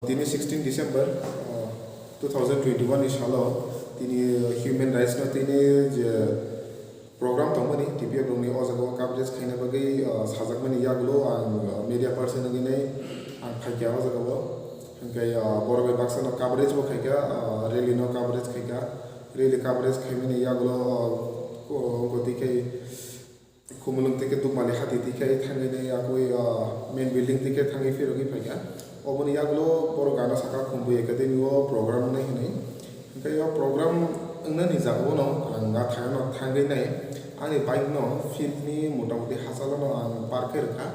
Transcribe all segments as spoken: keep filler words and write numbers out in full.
Tini sixteen December, uh, two thousand twenty-one ni salo tini human rights no tini je program tongmani T P F rokni o jaga o coverage khaina bagwi, uh, sajakmani yagulo ang, uh, media person wngwi nai ang phaikha o jaga o. Hwnkhe, uh, borok bai baksa no coverage bo khaikha, uh, rally no coverage khaikha. Rally coverage khaimani yagulo, uh, ko-, koti khai Khumulwng tei khe Dukmali hati twi khe thangwi nai yakwi, ah, main building twi khe thangwi phirogwi phaikha. Oboni yagulo borok gana saka Khumbu Academy o program wngnai hinwi. Hwnkhe o program wngnani jagao no ang a thayano thangwi nai ani bike no field ni motamuti hachalo no ang park khe rwkha.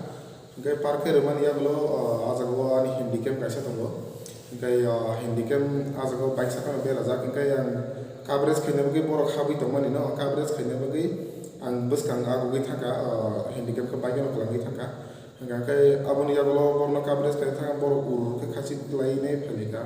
Hwnkhe park khe rwmani yagulo, ah, a jagao ani handicap kaisa tongo. Hwnkhe, ah, handicap a jagao bike sakano berajak, hwnkhe ang coverage khaina bagwi borok habwi tongmani no coverage khaina bagwi ang bwskang agugwi thangkha, ah, handicap khe bike no kwlangwi thangkha. Hwnkhe aboni yagulo borokno coverage khaina thangkha, borok ur ur khe khachik lai nai phailai kha.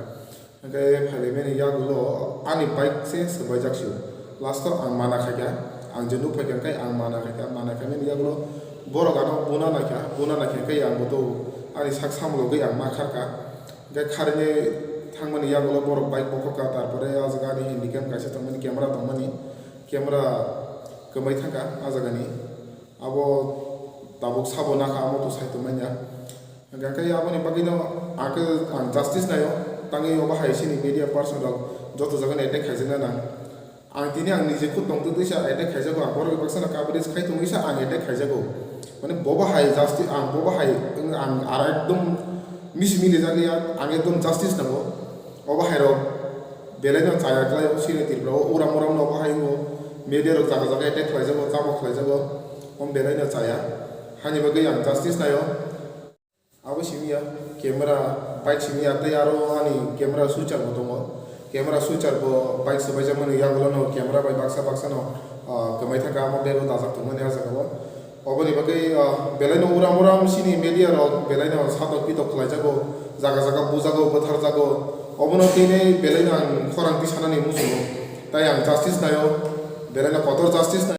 Hwnkhe phailaimani yagulo ani bike se swbaijak sio. Last o ang mana khaikha, ang je nuk phaikha hwnkhe ang mana khaikha, mana khaimani yagulo borok ano buna naikha, buna naikha hwnkhe ang boto ani sak samulogwi ang ma kharkha. Hwnkhe kharwi thangmani yagulo borok bike bokhokha, tarpore ah jaga ani handicap kaisa tongmani, camera tongmani, camera kwmai thangkha ah jagani. Abo tabuk sabo nakha, amo to sai tongmanya. Hwnkhe aboni bagwino ang khe ang justice naio, tangwi obo hai sini media person rok joto jagani attack khaijakna nang. Ang tini ang nije khud tongtwtwi sa attack khaijago, ang borok baksa no coverage khai tongwi sa ang attack khaijago. Mane bobo hai justice, ang bobo hai wng ang ar ekdom misi mili jakliya, ang ekdom justice nango. Obo hai rok belai no chaya khlai o sini Tripura o uram uram no obo hai wngo, media rok jaga jaga attack khlaijago, tamo khlaijago, omo belai no chaya. Hani bagwi ang justice naio. Abo simi ya, camera, bike simi ya, tei aro ani camera switcher bo tongo. Camera switcher bo bike swbaijak mani yagulo no camera bai baksa baksa no, ah, kwmai thangkha, amo bag o dajak tongmani ah jaga o. Oboni bagwi, ah, belai no uram uram sini media rok belai no satok pitok khlaijago, jaga jaga bujago, bwtharjago. Obono tini belai no ang khorang twi sanani muchungo. Tai ang justice naio, belai no kotor justice naio.